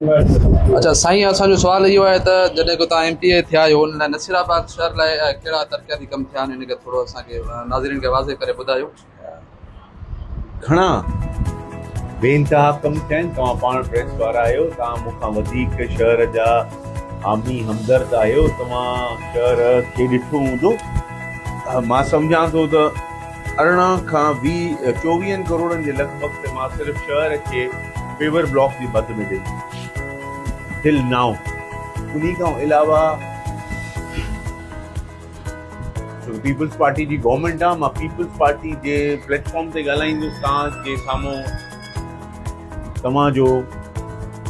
اچا سائين اسان جو سوال اهو آهي ته جڏهن کان توهان ايم پي اي ٿيا آهيو ان لاء نصير آباد شهر لاء ڪهڙا ترقياتي ڪم ٿيا آهن ان کي ٿورو اسان کي ناظرين کي واضح ڪري ٻڌايو. گهڻا بي انتها ڪم ٿيا آهن توهان پاڻ پريس وارا آهيو توهان مون کان وڌيڪ شهر جا حامي همدرد آهيو توهان شهر کي ڏٺو هوندو مان سمجهان ٿو ته 18 کان 20 چوويهن ڪروڙن جي لڳ ڀڳ ته مان صرف شهر کي پيور بلاڪ جي مد ۾ ڏني ٽل نائو انهي کان علاوه ڇو پيپلز پارٽي جي گورنمينٽ آ مان پيپلز پارٽي جي پليٽ فارم تي ڳالهائيندس توهان جي سامهون توهان جو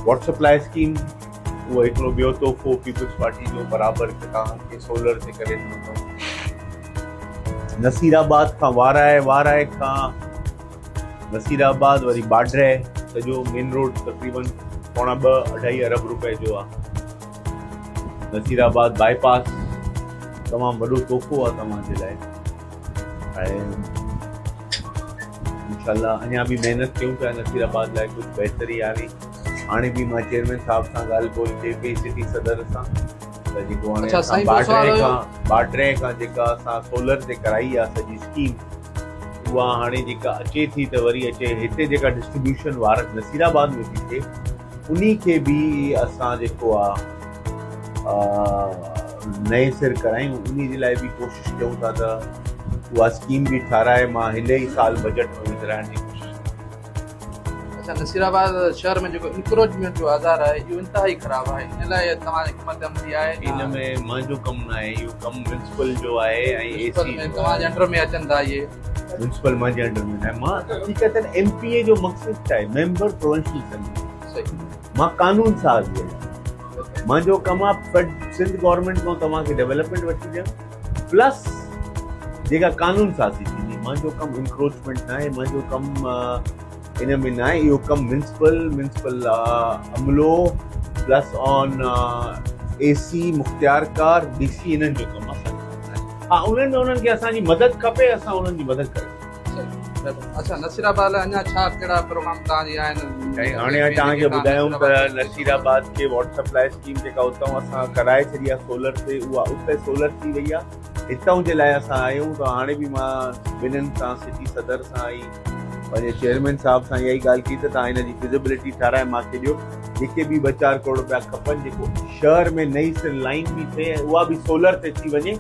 واٽر سپلاء اسڪيم اهو هڪڙو ٻيو تحفو پيپلز پارٽي جو برابر توهان کي سولر تي ڪري ڏنو اٿئون نصير آباد کان وارائي، وارائي کان نصير آباد وري باڊري سڄو مين روڊ تقريبن پوڻا ٻه اڍائي ارب روپئي جو آ. نصير آباد باء پاس تمام وڏو تحفو آ توهان جي لاء ۽ انشاء الله اڃا به محنت ڪيون پيا نصير آباد لاء ڪجهه بهتري آڻي هاڻي به مان چيئرمين صاحب سان ڳالهه ٻولهه ٿئي پئي سٽي صدر سان ته جيڪو هاڻي اڇا اسان سائين ٻيو سوال باڊري هيو کان باڊري کان جيڪا اسان سولر تي ڪرائي آ سڄي اسڪيم اها هاڻي جيڪا اچي ٿي ته وري اچي هتي جيڪا ڊسٽريبيوشن وارڪ نصير آباد ۾ ٿي ٿئي انهي کي به اسان جيڪو آ نئين سر ڪرايون انهي جي لاء به ڪوشش ڪيون ٿا ته اها اسڪيم به ٺاراهي مان هن ئي سال بجيٽ ۾ وجهرائڻ جي ڪوشش اڇا نصير آباد شهر ۾ جيڪو انڪروچمينٽ جو آزار آهي اهو انتهائي خراب آهي ان لاء توهان جي حڪمت عملي آهي ان ۾ منهنجو ڪم نه آهي اهو ڪم ميونسپل جو آهي ۽ اي سي ۾ توهان جي انڊر ۾ اچن ٿا اهي ميونسپل منهنجي انڊر ۾ نه آهي مان حقيقتن ايم پي اي جو مقصد ڇا آهي ميمبر پروونشل اسيمبلي مان قانون ساز آهيان منهنجو ڪم آهي سنڌ گورنمينٽ کان توهان کي ڊيولپمينٽ وٺي ڏيڻ پلس جيڪا قانون سازي ٿيندي منهنجو ڪم انڪروچمينٽ نه آهي منهنجو ڪم ان ۾ نه آهي اهو ڪم ميونسپل ميونسپل عملو plus on A C Mukhtiar car D C انهن جو ڪم اسان جو ڪم نه آهي ها انهن ۾ انهن کي اسان جي مدد کپي اسان انهن جي مدد ڪري اڇا نصير آباد لاء اڃا ڇا ڪهڙا پروگرام توهان جي آهن؟ سائين هاڻي توهان کي ٻڌايم ته نصير آباد کي واٽر سپلاء اسڪيم جيڪا اتان اسان ڪرائي ڇڏي آهي سولر تي اها اتي سولر ٿي وئي آهي هتان جي لاء اسان آيون ته هاڻي به مان ٻنهن سان سٽي صدر سان ۽ پنهنجي چيئرمين صاحب سان اها ئي ڳالهه ڪئي ته توهان هن جي فزيبلٽي ٺاراهي مان کي ڏيو جيڪي به ٻه چار ڪروڙ رپيا کپن جيڪو شهر ۾ نئين سر لائين به ٿئي ۽ اها به سولر تي ٿي وڃي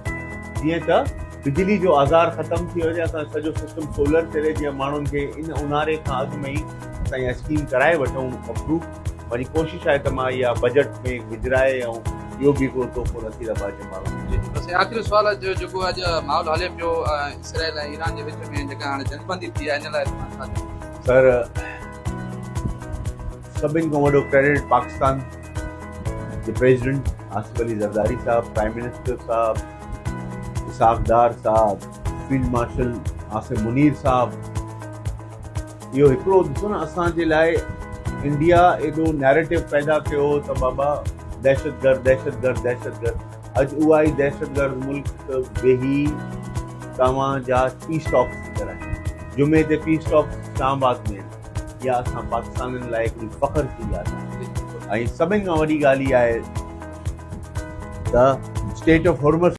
جيئن ته بجلي جو آزار ختم ٿي وڃي اسان سڄو سسٽم سولر تي رهي جيئن ماڻهن کي ان اونهاري کان اڳ ۾ ئي اسان اها اسڪيم ڪرائي وٺون اپروو منهنجي ڪوشش آهي ته مان اها بجيٽ ۾ وجهرائي ۽ اهو به هڪڙو تحفو نصير آباد جي ماڻهن کي ڏيان. بس آخري سوال اڄ جيڪو اڄ ماحول هلي پيو اسرائيل ۽ ايران جي وچ ۾ جيڪا هاڻي جنگ بندي ٿي آهي ان لاء توهان ڇا چوندو؟ سر سڀن کان وڏو ڪريڊٽ پاڪستان جي پريزيڊنٽ آصف علي زرداري صاحب پرائم منسٽر صاحب اسحاق ڊار صاحب، فيلڊ مارشل عاصم منير صاحب، اهو هڪڙو ڏسو نه اسان جي لاء انڊيا ايڏو نيريٽو پيدا ڪيو ته بابا دهشتگرد دهشتگرد دهشتگرد اڄ اها ئي دهشتگرد ملڪ ويهي توهان جا پيس ٽاڪس ٿي ڪرائين جمعي تي پيس ٽاڪس اسلام آباد ۾ آهن اها اسان پاڪستانين لاء هڪڙي فخر جي ڳالهه آهي ۽ سڀني کان وڏي ڳالهه اها آهي ته اسٽيٽ آف هرمز.